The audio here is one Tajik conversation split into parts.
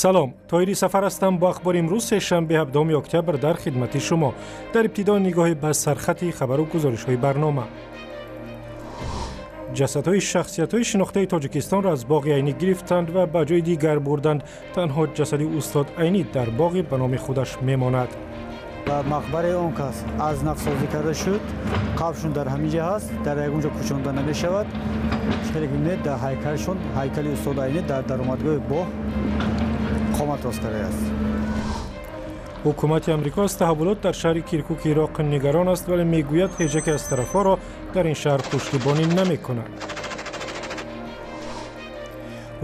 Салом, Тоҳири Сафар ҳастам бо ахбори имрӯз, сешанбе, 17 октябр, дар хидмати шумо. Дар ибтидо нигоҳе ба сархати хабару гузоришҳои барнома. Ҷасадҳои шахсиятҳои шинохтаи Тоҷикистонро аз боғи Айнӣ гирифтанд ва ба ҷои дигар бурданд. Танҳо ҷасади устод Айнӣ дар боғи ба номи худаш мемонад. Ва мақбараи он кас аз навсозӣ карда шуд. Қабршон дар ҳамин ҷа ҳаст, дар ягон ҷо кӯчонда намешавад. Хеле бибинед, дар ҳайкалшон, ҳайкали устод Айнӣ дар даромадгоҳи боғ қомат рост кардааст. Ҳукумати Амрико аз таҳаввулот дар шаҳри Киркуки Ироқ нигарон аст, вале мегӯяд, ҳеҷ яке аз тарафҳоро дар ин шаҳр пуштибонӣ намекунад.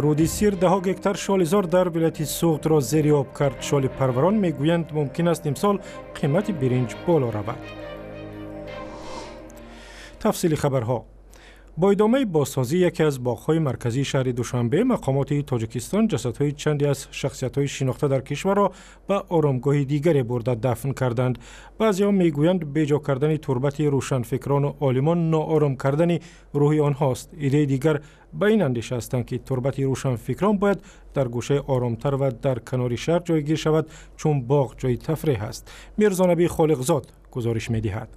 Руди Сир даҳо гектар шолизор дар вилояти Суғдро зери об кард. Шолипарварон мегӯянд, мумкин аст имсол қимати биринҷ боло равад. Тафсили хабарҳо. Бо идомаи бозсозии яке аз боғҳои марказии шаҳри Душанбе, мақомоти Тоҷикистон ҷасадҳои чанде аз шахсиятҳои шинохта дар кишварро ба оромгоҳи дигаре бурда дафн карданд. Баъзеҳо мегӯянд, беҷо кардани турбати рӯшанфикрону олимон ноором кардани рӯҳи онҳост. Иддаи дигар ба ин андеша ҳастанд, ки турбати рӯшанфикрон бояд дар гӯшаи оромтар ва дар канори шаҳр ҷойгир шавад, чун боғ ҷои тафреҳ аст. Мирзонабӣ Холиқзод гузориш медиҳад.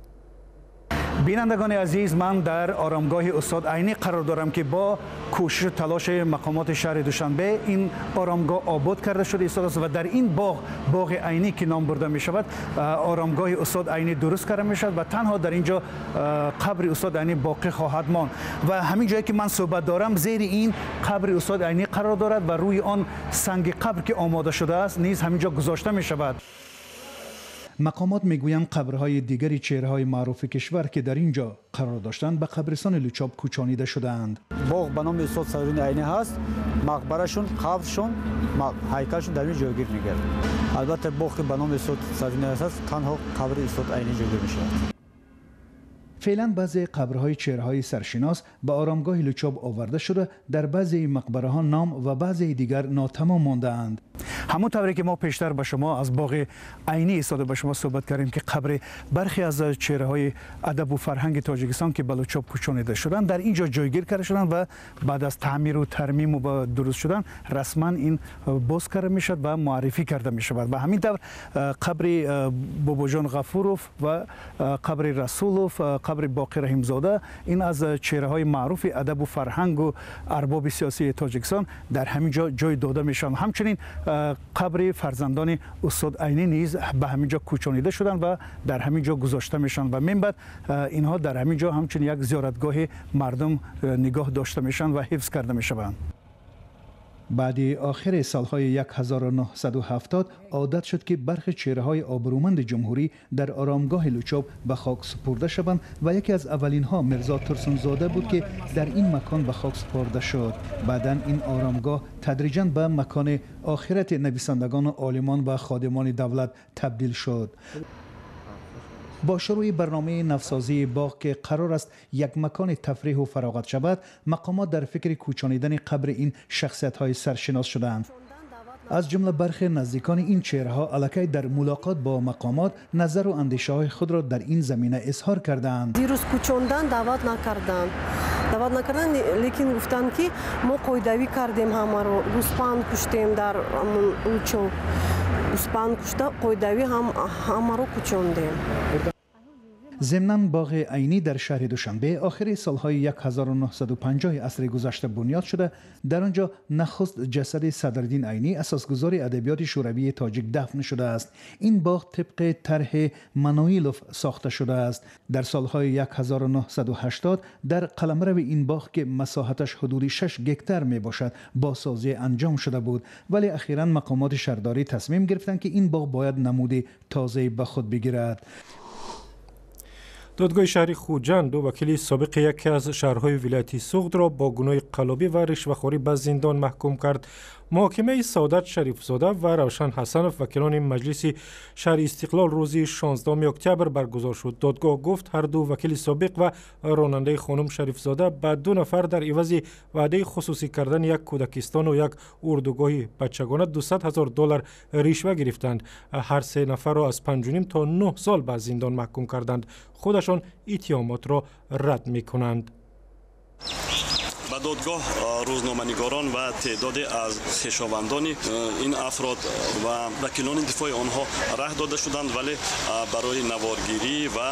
Бинандагони азиз, ман дар оромгоҳи устод Айнӣ қарор дорам, ки бо кӯшишу талоши мақомоти шаҳри Душанбе ин оромгоҳ обод карда шуда истодааст ва дар ин боғ, боғи Айнӣ ки ном бурда мешавад, оромгоҳи устод Айнӣ дуруст карда мешавад ва танҳо дар ин ҷо қабри устод Айнӣ боқӣ хоҳад монд. Ва ҳамин ҷое ки ман суҳбат дорам, зери ин қабри устод Айнӣ қарор дорад ва рӯи он санги қабр, ки омода шудааст, низ ҳамин ҷо гузошта мешавад. Мақомот мегӯянд, қабрҳои дигари чеҳраҳои маъруфи кишвар, ки дар ин ҷо қарор доштанд, ба қабристони Лучоб кӯчонида шудаанд. Боғ ба номи устод Садриддин Айнӣ ҳаст. Мақбарашон, қабршон, ҳайкалшон дар ин ҷойгир мегардад. Албатта, боғ ки ба номи устод Садриддин ҳаст, танҳо қабри устод Айнӣ ҷойгир мешавад. Феълан баъзе қабрҳои чеҳраҳои саршинос ба оромгоҳи Лучоб оварда шуда, дар баъзеи мақбараҳо ном ва баъзеи дигар нотамом мондаанд. Ҳамон тавре ки мо пештар ба шумо аз боғи Айнӣ истода ба шумо суҳбат кардем, ки қабри бархе аз чеҳраҳои адабу фарҳанги Тоҷикистон, ки ба Лучоб кӯчонида шуданд, дар ин ҷо ҷойгир карда шуданд ва баъд аз таъмиру тармиму ба дуруст шудан расман ин боз карда мешавад ва муаррифӣ карда мешавад. Ва ҳамин тавр қабри Бобоҷон Ғафуров ва қабри Расулов, қабри Боқир Раҳимзода, ин аз чеҳраҳои маъруфи адабу фарҳангу арбоби сиёсии Тоҷикистон, дар ҳамин ҷо ҷой дода мешаванд. Ҳамчунин қабри фарзандони устод Айнӣ низ ба ҳамин ҷо кӯчонида шуданд ва дар ҳамин ҷо гузошта мешаванд ва мин баъд инҳо дар ҳамин ҷо ҳамчун як зиёратгоҳи мардум нигоҳ дошта мешаванд ва ҳифз карда мешаванд. Баъди охири солҳои 1970 одат шуд, ки бархе чеҳраҳои обрӯманди ҷумҳурӣ дар оромгоҳи Лучоб ба хок супурда шаванд ва яке аз аввалинҳо Мирзо Турсунзода буд, ки дар ин макон ба хок супурда шуд. Баъдан ин оромгоҳ тадриҷан ба макони охирати нависандагону олимон ва ходимони давлат табдил шуд. Бо шурӯи барномаи навсозии боғ, ки қарор аст як макони тафриҳу фароғат шавад, мақомот дар фикри кӯчонидани қабри ин шахсиятҳои саршинос шудаанд. Аз ҷумла бархе наздикони ин чеҳраҳо аллакай дар мулоқот бо мақомот назару андешаҳои худро дар ин замина изҳор кардаанд. Дирӯз кӯчондан, даъват накарданд, даъват накарданд, лекин гуфтанд, ки мо қоидавӣ кардем, ҳамаро гӯспанд куштем, дар Лучоб гӯспанд кушта, қоидавӣ ҳамаро кӯчондем. Зимнан, боғи Айнӣ дар шаҳри Душанбе охири солҳои 1950 асри гузашта бунёд шуда, дар он ҷо нахуст ҷасади Садриддин Айнӣ, асосгузори адабиёти шӯравии тоҷик, дафн шудааст. Ин боғ тибқи тарҳи Мануилов сохта шудааст. Дар солҳои 1980 дар қаламрави ин боғ, ки масоҳаташ ҳудуди 6 гектар мебошад, бозсозӣ анҷом шуда буд, вале ахиран мақомоти шаҳрдорӣ тасмим гирифтанд, ки ин боғ бояд намуди тозае ба худ бигирад. Додгоҳи шаҳри Хуҷанд ду вакили собиқи яке аз шаҳрҳои вилояти Суғдро бо гуноҳи қаллобӣ ва ришвахорӣ ба зиндон маҳкум кард. Муҳокимаи Саодат Шарифзода ва Равшан Ҳасанов, вакилони маҷлиси шаҳри Истиқлол, рӯзи 16 октябр баргузор шуд. Додгоҳ гуфт, ҳарду вакили собиқ ва ронандаи хонум Шарифзода ба ду нафар дар ивази ваъдаи хусусӣ кардани як кӯдакистону як урдугоҳи бачагона 200 ҳазор доллар ришва гирифтанд. Ҳар се нафарро аз 5,5 то 9 сол ба зиндон маҳкум карданд. Худашон иттиҳомотро рад мекунанд. Ба додгоҳ рӯзноманигорон ва теъдоде аз хешовандони ин афрод ва вакилони дифои онҳо раҳ дода шуданд, вале барои наворгирӣ ва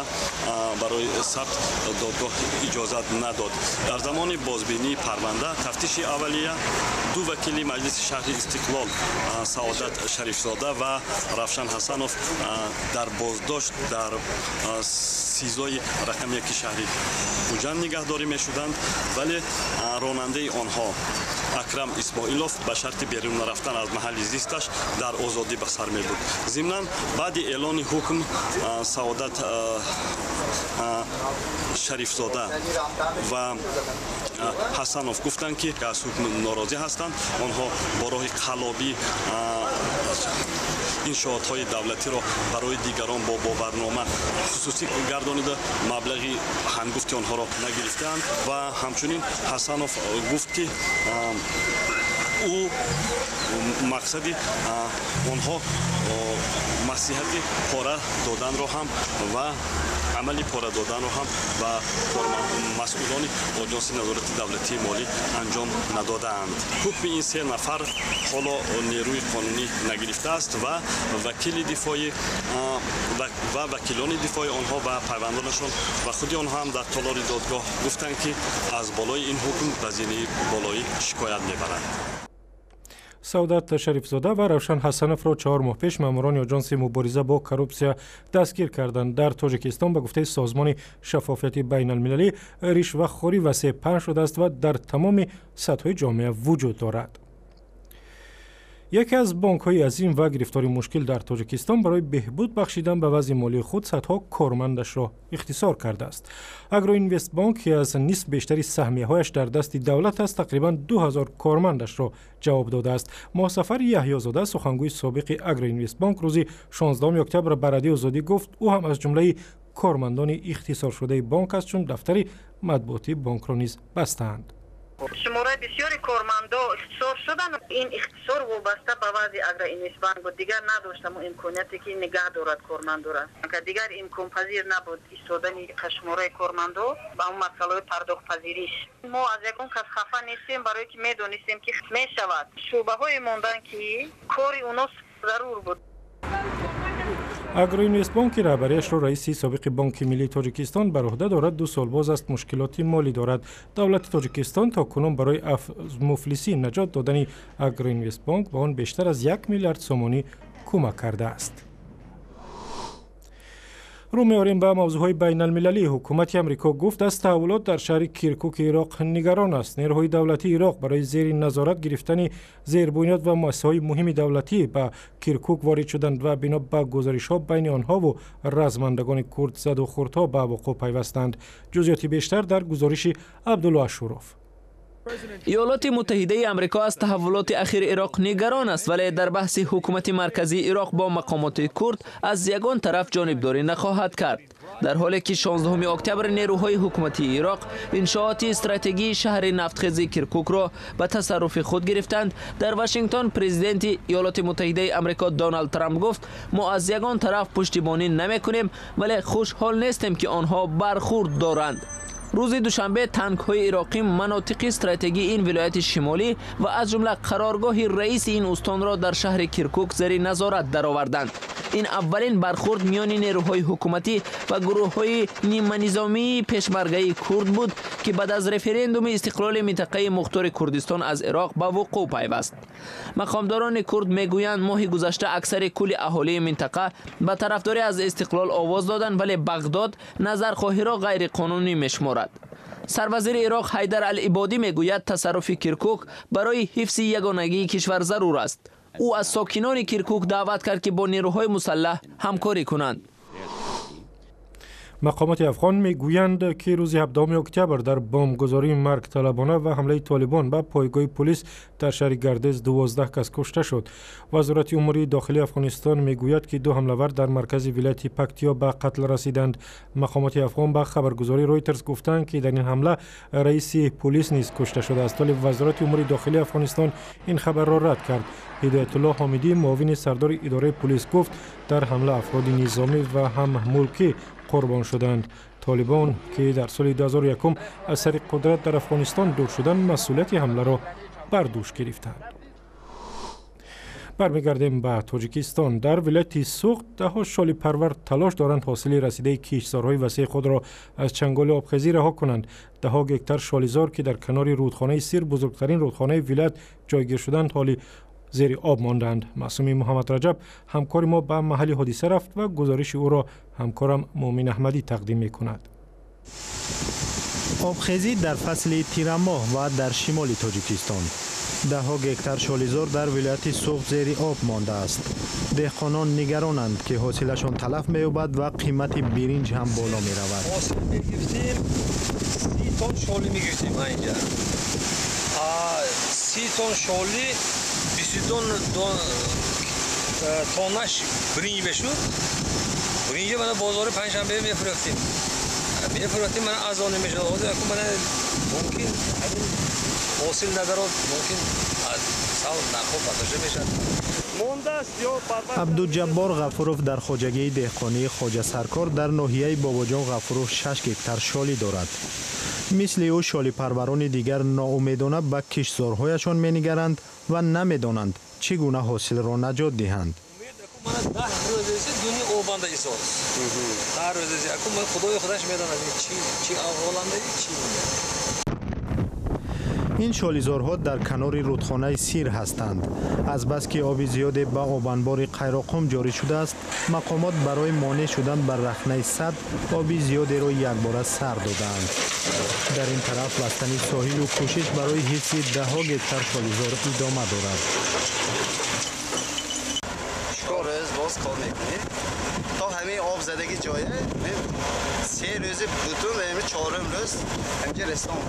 барои сабт додгоҳ иҷозат надод. Дар замони бозбинии парванда тафтиши аввалия ду вакили Маҷлиси шаҳри Истиқлол Саодат Шарифзода ва Равшан Ҳасанов дар боздошт дар СИЗОи рақами 1 шаҳри Хуҷанд нигаҳдорӣ мешуданд, вале ронандаи онҳо Акрам Исмоилов ба шарти берун нарафтан аз маҳалли зисташ дар озодӣ ба сар мебурд. Зимнан баъди эълони ҳукм Саодат Шарифзода ва Ҳасанов гуфтанд, ки аз ҳукм норозӣ ҳастанд. Онҳо бо роҳи қаллобӣ иншоотҳои давлатиро барои дигарон бо боварнома хусусӣ гардонида маблағи ҳангуфти онҳоро нагирифтаанд. Ва ҳамчунин Ҳасанов гуфт, ки ӯ мақсади онҳо маслиҳати пора доданро ҳам ва амали пора доданро ҳам ба масъулони Оҷонси назорати давлатии молӣ анҷом надодаанд. Ҳукми ин се нафар ҳоло нерӯи қонунӣ нагирифтааст ва вакили дифои ва вакилони дифои онҳо ва пайвандонашон ва худи онҳо ҳам дар толори додгоҳ гуфтанд, ки аз болои ин ҳукм ба зинаи болоӣ шикоят мебаранд. Саодат Шарифзода ва Равшан Ҳасановро 4 моҳ пеш маъмурони Оҷонси мубориза бо коррупсия дастгир карданд. Дар Тоҷикистон ба гуфтаи Созмони шаффофияти байналмилалӣ ришвахорӣ васеъ паҳн шудааст ва дар тамоми сатҳҳои ҷомеа вуҷуд дорад. Яке аз бонкҳои азим ва гирифтори мушкил дар Тоҷикистон барои беҳбуд бахшидан ба вазъи молии худ садҳо кормандашро ихтисор кардааст. Агроинвестбонк, ки аз нисф бештари саҳмияҳояш дар дасти давлат аст, тақрибан 2000 кормандашро ҷавоб додааст. Моҳсафар Яҳёзода, сухангӯи собиқи Агроинвестбонк, рӯзи 16 октябр ба Радиои Озодӣ гуфт, ӯ ҳам аз ҷумлаи кормандони ихтисоршудаи бонк аст, чун дафтари матбуотии бонкро низ бастаанд. Шумораи бисёри кормандо ихтисор шуданд. Ин ихтисор вобаста ба вазъи Агроинвестбанк буд. Дигар надоштам имконияте, ки нигаҳ дорад кормандора. Дигар имконпазир набуд истодани шумораи кормандо ба он масъалаҳои пардохтпазириш. Мо аз ягон кас хафа нестем, барое ки медонистем, ки мешавад. Шӯъбаҳое монданд, ки кори оно зарур буд. Агроинвестбонк, ки раҳбарияшро раиси собиқи Бонки миллии Тоҷикистон бар уҳда дорад, 2 сол боз аст мушкилоти молӣ дорад. Давлати Тоҷикистон то кунун барои аз муфлисӣ наҷот додани Агроинвестбонк ба он бештар аз 1 миллиард сомонӣ кӯмак кардааст. Рӯ меорем ба мавзӯъҳои байналмилалӣ. Ҳукумати Амрико гуфт, аз таҳаввулот дар шаҳри Киркуки Ироқ нигарон аст. Нерӯҳои давлатии Ироқ барои зери назорат гирифтани зербунёд ва муассисаҳои муҳими давлатӣ ба Киркук ворид шуданд ва бино ба гузоришҳо байни онҳову размандагони курд заду хурдҳо ба вуқӯъ пайвастанд. Ҷузъиёти бештар дар гузориши Абдулло Ашуров. Иёлоти Муттаҳидаи Амрико аз таҳаввулоти ахири Ироқ нигарон аст, вале дар баҳси ҳукумати марказии Ироқ бо мақомоти курд аз ягон тараф ҷонибдорӣ нахоҳад кард. Дар ҳоле ки 16 октябр нерӯҳои ҳукуматии Ироқ иншооти стратегии шаҳри нафтхези Киркукро ба тасарруфи худ гирифтанд, дар Вашингтон президенти Иёлоти Муттаҳидаи Амрико Доналд Трамп гуфт, мо аз ягон тараф пуштибонӣ намекунем, вале хушҳол нестем, ки онҳо бархурд доранд. Рӯзи душанбе танкҳои ироқӣ манотиқи стратегии ин вилояти шимолӣ ва аз ҷумла қароргоҳи раиси ин устонро дар шаҳри Киркук зери назорат дароварданд. Ин аввалин бархурд миёни нерӯҳои ҳукуматӣ ва гурӯҳҳои ниманизомии пешмаргаи курд буд, ки баъд аз референдуми истиқлоли минтақаи мухтори Курдистон аз Ироқ ба вуқӯъ пайваст. Мақомдорони курд мегӯянд, моҳи гузашта аксари кулли аҳолии минтақа ба тарафдорӣ аз истиқлол овоз доданд, вале Бағдод назархоҳиро ғайриқонунӣ мешуморад. Сарвазири Ироқ Ҳайдар Ал-Ибодӣ мегӯяд, тасарруфи Киркук барои ҳифзи ягонагии кишвар зарур аст. Ӯ аз сокинони Киркук даъват кард, ки бо нерӯҳои мусаллаҳ ҳамкорӣ кунанд. Мақомоти афғон мегӯянд, ки рӯзи 17 октябр дар бомбгузории маргталабона ва ҳамлаи толибон ба пойгоҳи пулис дар шаҳри Гардез 12 кас кушта шуд. Вазорати умури дохилии Афғонистон мегӯяд, ки 2 ҳамлавар дар маркази вилояти Пактиё ба қатл расиданд. Мақомоти афғон ба хабаргузории Ройтерс гуфтанд, ки дар ин ҳамла раиси пулис низ кушта шудааст, вале Вазорати умури дохилии Афғонистон ин хабарро рад кард. Ҳидоятулло Ҳомидӣ, муовини сардори идораи пулис, гуфт, дар ҳамла афроди низомӣ ва ҳам мулкӣ қурбон шуданд. Толибон, ки дар соли 2001 аз сари қудрат дар Афғонистон дур шуданд, масъулияти ҳамларо бар дӯш гирифтанд. Бармегардем ба Тоҷикистон. Дар вилояти Суғд даҳҳо шолипарвар талош доранд ҳосили расидаи киштзорҳои васеи худро аз чанголи обхезӣ раҳо кунанд. Даҳҳо гектар шолизор, ки дар канори рудхонаи Сир, бузургтарин рудхонаи вилоят, ҷойгир шуданд, ҳоли зери об мондаанд. Маъсуми Муҳаммадраҷаб, ҳамкори мо, ба маҳалли ҳодиса рафт ва гузориши ӯро ҳамкорам Муъмин Аҳмадӣ тақдим мекунад. Обхезӣ дар фасли тирамоҳ ва дар шимоли Тоҷикистон. Даҳҳо гектар шолизор дар вилояти Суғд зери об мондааст. Деҳқонон нигаронанд, ки ҳосилашон талаф меёбад ва қимати биринҷ ҳам боло меравад. Ҳосил мегирифтем, 30 тонн шолӣ мегирифтем инҷа. 30 тонн шолӣ 22 тоннаш биринҷ мешуд. Биринҷа мана бозори Панҷшанбе мефурӯхтем, мана арзонӣ мешуд. Ҳозир мана мумкин ҳамин ҳосил надарод, мумкин сал нархҳо бардошта мешавад. Абдуҷаббор Ғафуров дар хоҷагии деҳқонии Хоҷа Саркор дар ноҳияи Бобоҷон Ғафуров 6 гектар шолӣ дорад. Мисли ӯ шолипарварони дигар ноумедона ба киштзорҳояшон менигаранд ва намедонанд, чӣ гуна ҳосилро наҷот диҳанд. Мана 10 рӯз дуни обанда исос, 10 рӯз. Худои худаш медонад, чи аҳволанда, чи. Ин шолизорҳо дар канори рудхонаи Сир ҳастанд. Азбаски оби зиёде ба обанбори Қайроқум ҷорӣ шудааст, мақомот барои монеъ шудан ба рахнаи сад оби зиёдеро якбора сар додаанд. Дар ин тараф бастани соҳилу кӯшиш барои ҳифзи даҳҳо гектар шолизор идома дорад. Рӯз боз кор мекунем то ҳамин об задагӣ ҷоя. 3 рӯзи бутун, ами чорум рӯз ҳамҷа ресон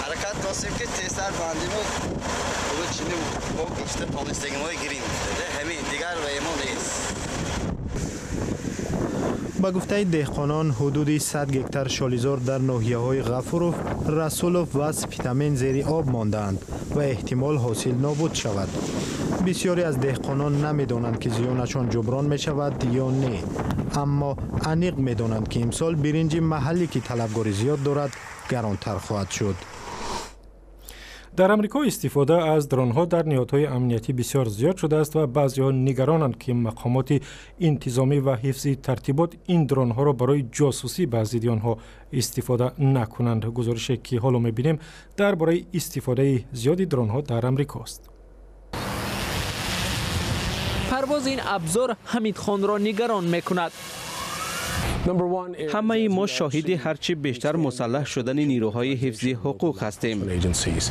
ҳаракат костем, ки тезтар бандиму чини бо гишта тонистагимои гирим. Ҳамин, дигар ваемо нест. Ба гуфтаи деҳқонон, ҳудуди 100 гектар шолизор дар ноҳияҳои Ғафуров, Расулов ва Спитамен зери об мондаанд ва эҳтимол ҳосил нобуд шавад. Бисёре аз деҳқонон намедонанд, ки зиёнашон ҷуброн мешавад ё не, аммо аниқ медонанд, ки имсол биринҷи маҳаллӣ, ки талабгори зиёд дорад, гаронтар хоҳад шуд. Дар Амрико истифода аз дронҳо дар ниҳодҳои амниятӣ бисёр зиёд шудааст ва баъзеҳо нигаронанд, ки мақомоти интизомӣ ва ҳифзи тартибот ин дронҳоро барои ҷосусӣ ба зидди онҳо истифода накунанд. Гузорише, ки ҳоло мебинем, дар бораи истифодаи зиёди дронҳо дар Амрикост. Парвози ин абзор Ҳамидхонро нигарон мекунад. Ҳамаи мо шоҳиди ҳарчи бештар мусаллаҳ шудани нирӯҳои ҳифзи ҳуқуқ ҳастем. Agencies.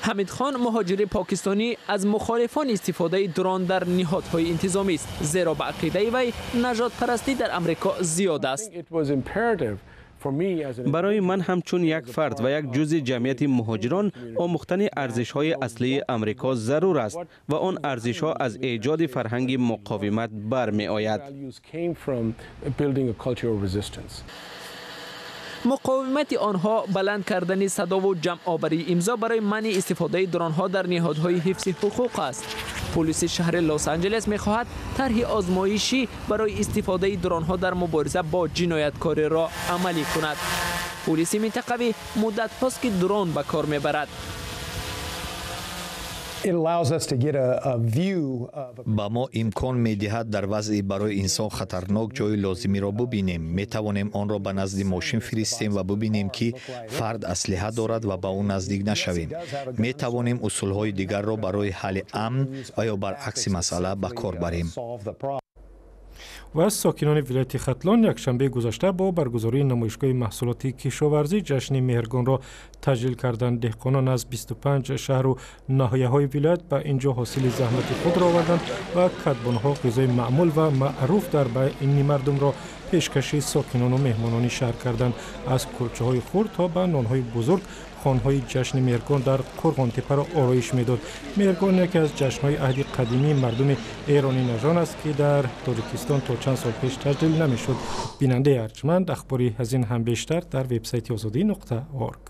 Ҳамидхон, муҳоҷири покистонӣ, аз мухолифон истифодаи дрон дар ниҳодҳои интизомӣ аст, зеро ба ақидаи вай нажодпарастӣ дар Амрико зиёд аст. Барои ман ҳамчун як фард ва як ҷузъи ҷамъияти муҳоҷирон омӯхтани арзишҳои аслии Амрико зарур аст ва он арзишҳо аз эҷоди фарҳанги муқовимат бармеояд. Муқовимати онҳо баланд кардани садову ҷамъоварии имзо барои манъи истифодаи дронҳо дар ниҳодҳои ҳифзи ҳуқуқ аст. Полиси шаҳри Лос Анҷелес мехоҳад тарҳи озмоишӣ барои истифодаи дронҳо дар мубориза бо ҷинояткориро амалӣ кунад. Полиси минтақавӣ муддатҳост, ки дрон ба кор мебарад. Ба мо имкон медиҳад дар вазъи барои инсон хатарнок ҷои лозимиро бубинем. Метавонем онро ба назди мошин фиристем ва бубинем, ки фард аслиҳа дорад, ва ба ӯ наздик нашавем. Метавонем усулҳои дигарро барои ҳалли амн ва ё баръакси масъала ба кор барем. Ва сокинони вилояти Хатлон якшанбеи гузашта бо баргузории намоишгоҳи маҳсулоти кишоварзӣ ҷашни Меҳргонро таҷлил карданд. Деҳқонон аз 25 шаҳру ноҳияҳои вилоят ба ин ҷо ҳосили заҳмати худро оварданд ва кадбонҳо ғизои маъмул ва маъруф дар байни мардумро пешкаши сокинону меҳмонони шаҳр карданд. Аз кулчаҳои хурд то ба нонҳои бузург хонҳои ҷашни Меҳргон дар Қурғонтеппаро ороиш медод. Меҳргон яке аз ҷашнҳои аҳди қадимии мардуми эронӣ нажод аст, ки дар Тоҷикистон то чанд сол пеш таҷлил намешуд. Бинандаи арҷманд, ахбори аз ин ҳам бештар дар вебсайти озодӣ.org.